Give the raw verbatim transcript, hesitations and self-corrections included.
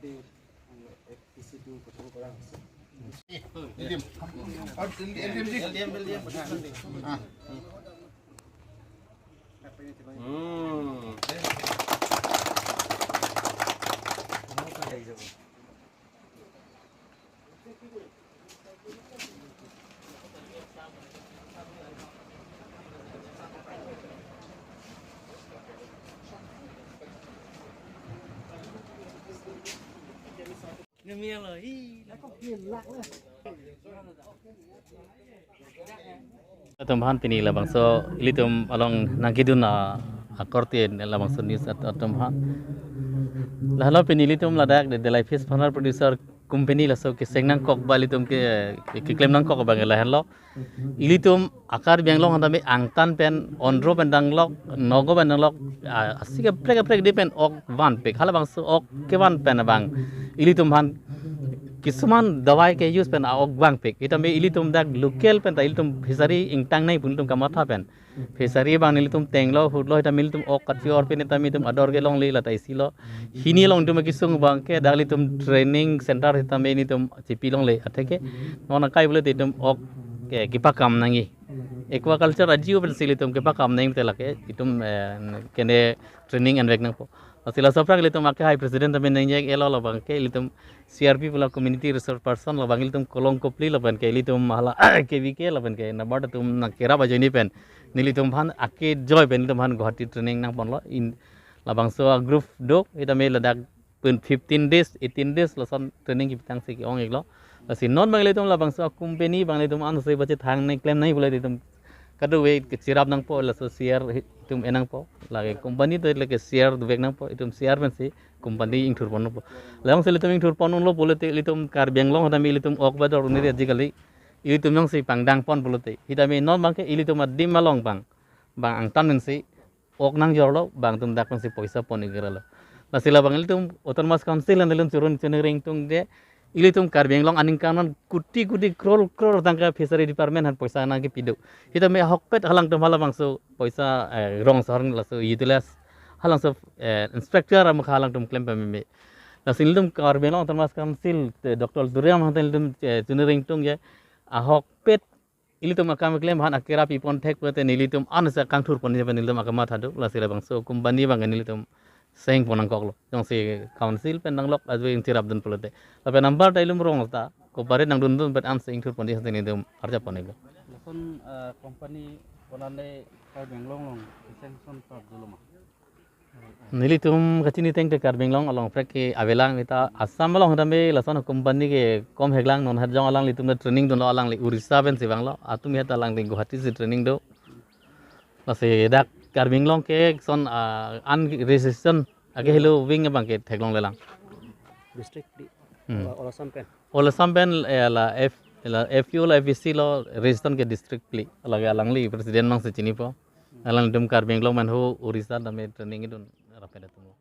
F T চিটো গঠন কৰা হৈছে। L D M. আৰু L D M, L D M, L D M. Atum aphan pini labangso ilitum along nangkedun a, akorte labangso news at-, atum aphan. Lahelo pini ilitum ladak de, Delhi Fish Farmer Producer Company laso keseng nangkok ba ilitum ke, ke, keklem nangkok abang lahelo. Ilitum a-Karbi Anglong aphan tame angtan pen, onro pen danglok, nogo pen danglok, a, asi kaprek kaprek di pen ok vanpik. Halabangso ok kevan pen abang ilitum aphan kisuman dawai ke use pen a-ok vangpik. Sitame ilitum dak local pen ta ilitum fishery ingtang nangji pu ilitum kamatha pen, fishery abang nelitum tenglo, hutlo, sitame ilitum ok katpior pen sitame itum ador kelongle, lata isi lo. Hini along itum kesung abang ke dak ilitum training center sitame nelitum chipi longle. Atheke non akai pulote itum ok ke kepakam nangji. Aquaculture ajiu pensi ilitum kepakam nangji te lake itum, eh, kene training envek nangpo. Lasi laso aphrang ilitum akehai president tame nangji elo, labang ke ilitum C R P pu la community resource person, labang ilitum Kolong Kopili lapen ke ilitum hala K V K lapen ke NABARD atum nangkerap ajoine pen nelitum aphan akejoi pen ilitum aphan Guwahati training nangponlo. In labangso a-group do, sitame ladak pen fifteen days, eighteen days lason training kepitangsi ke-ong-iklo. Lasi non abang ilitum labangso a-company abang ilitum ansi bache thang nangji, klem nangji pulote itum kadokave kechirap nangpo, laso share itum en nangpo. Lake company to lake share dovek nangpo, itum share pensi company ingthurpon nangpo. Labangso ilitum ingthurpon unlo pulote ilitum Karbi Anglong sitame ilitum ok ba dor un-e ajikali. Ilitum jongsi pangdangpon pulote, sitame non abang ke ilitum adim along abang, abang angtan pensi ok nangjorlo, abang atum dak pensi poisa pon-ik ra lo. Lasi labang ilitum Autonomous Council an ilitum churun chuningri ingtung de, ilitum Karbi Anglong aningkan an koti koti, crore crore tangka fishery department aphan poisa nangkepi do. Sitame ahokpet alangtum halabangso poisa, eh, rong sahorn laso utilize, halabangso, eh, inspector amukha alangtum klem pameme. Lasi nelitum Karbi Anglong Autonomous Council, eh, Doctor Tuliram aphan ilitum, eh, chuningri ingtung ke, ahokpet ilitum akam keklem aphan akerap pipon thek pulote nelitum ansi kangthurpon nangji pen nelitum akamatha do. Lasi labangso company abang nelitum sengpon nangkoklo. Jongsi council pen nanglok ajo ingchirapdun pulote. Lapen number ta ilitum rong ta, cooperate nangdundun pen ansi ingthurpon nangji pen nelitum arjapon-iklo. Lason, eh, company konane Karbi Anglong along sanction prap dolo ma? Nelitum kachini ateng te Karbi Anglong along prek ke avelang, sita Assam along sitame lason company ke kom heklang, non hajong alanglitum ta training dunlo, alangli Orissa pensi vanglo, atum heta alangli Guwahati si training do. Lasi dak Karbi Anglong ke son, ah, an registration ake helo wing abang ke theklonglelang. District di. Hmm. Ol-, Olassam pen. Olassam pen, eh, la F, la F U lo, F V C lo, registration ke district phli. Lake alangli president abangsi chinipo. Alangtum Karbi Anglong manhu Orissa tame training idun rapet atum lo.